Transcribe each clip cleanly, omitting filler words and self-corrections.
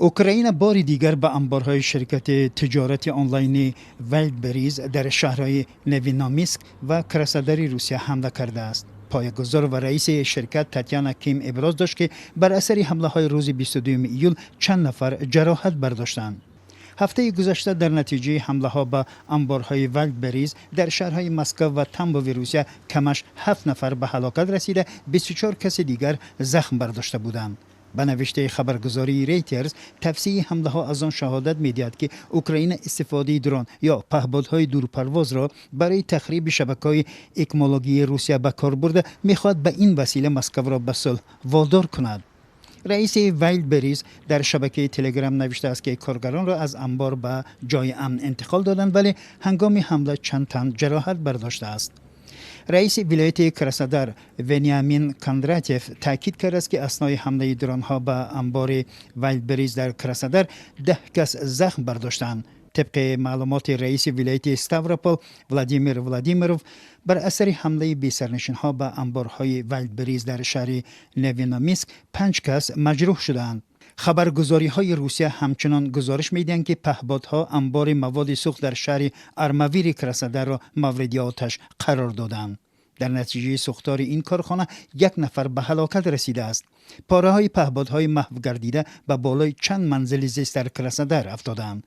Украина бори дигар ба анборҳои ширкати тиҷорати онлайни Вайлдберриз дар шаҳрҳои Невинномисск ва Краснодари Русия ҳамла кардааст. Поягузор ва раиси ширкат Татяна Ким иброз дошт, ки бар асари ҳамлаҳои рӯзи 22 июл чанд нафар ҷароҳат бардоштанд. Ҳафтаи гузашта дар натиҷаи ҳамлаҳо ба анборҳои Вайлдберриз дар шаҳрҳои Москва ва Тамбови Русия камаш ҳафт нафар ба ҳалокат расида, 24 каси дигар захм бардошта буданд. Ба навиштаи хабаргузории Рейтерс, тавсеи ҳамлаҳо аз он шаҳодат медиҳад, ки Украина истифодаи дрон ё паҳбодҳои дурпарвозро барои тахриби шабакаҳои икмологии Русия ба кор бурда, мехоҳад ба ин васила Москваро ба сулҳ водор кунад. Раиси Вайлдберриз дар шабакаи Телеграм навиштааст, ки коргаронро аз анбор ба ҷои амн интиқол доданд, вале ҳангоми ҳамла чанд тан ҷароҳат бардоштааст. Раиси вилояти Краснодар Вениамин Кондратьев таъкид кардааст, ки аснои ҳамлаи дронҳо ба анбори Вайлдберриз дар Краснодар 10 кас захм бардоштаанд. Тибқи маълумоти раиси вилояти Ставропол Владимир Владимиров, бар асари ҳамлаи бесарнишинҳо ба анборҳои Вайлдберриз дар шаҳри Невинномисск панҷ кас маҷрӯҳ шудаанд. Хабаргузориҳои Русия ҳамчунон гузориш медиҳанд, ки паҳбодҳо анбори маводи сӯхт дар шаҳри Армавири Краснодарро мавриди оташ қарор доданд. Дар натиҷаи сӯхтори ин корхона як нафар ба ҳалокат расидааст. Пораҳои паҳбодҳои маҳв гардида ба болои чанд манзили зист дар Краснодар афтодаанд.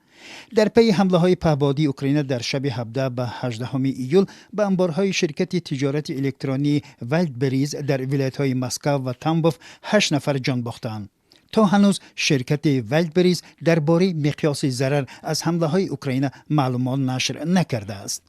Дар пайи ҳамлаҳои паҳбодии Украина дар шаби 17 ба 18 июл ба анборҳои ширкати тиҷорати электронии Вайлдберриз дар вилоятҳои Москва ва Тамбов ҳашт нафар ҷон бохтаанд. То ҳанӯз ширкати Вайлдберриз дар бораи миқёси зарар аз ҳамлаҳои Украина маълумот нашр накардааст.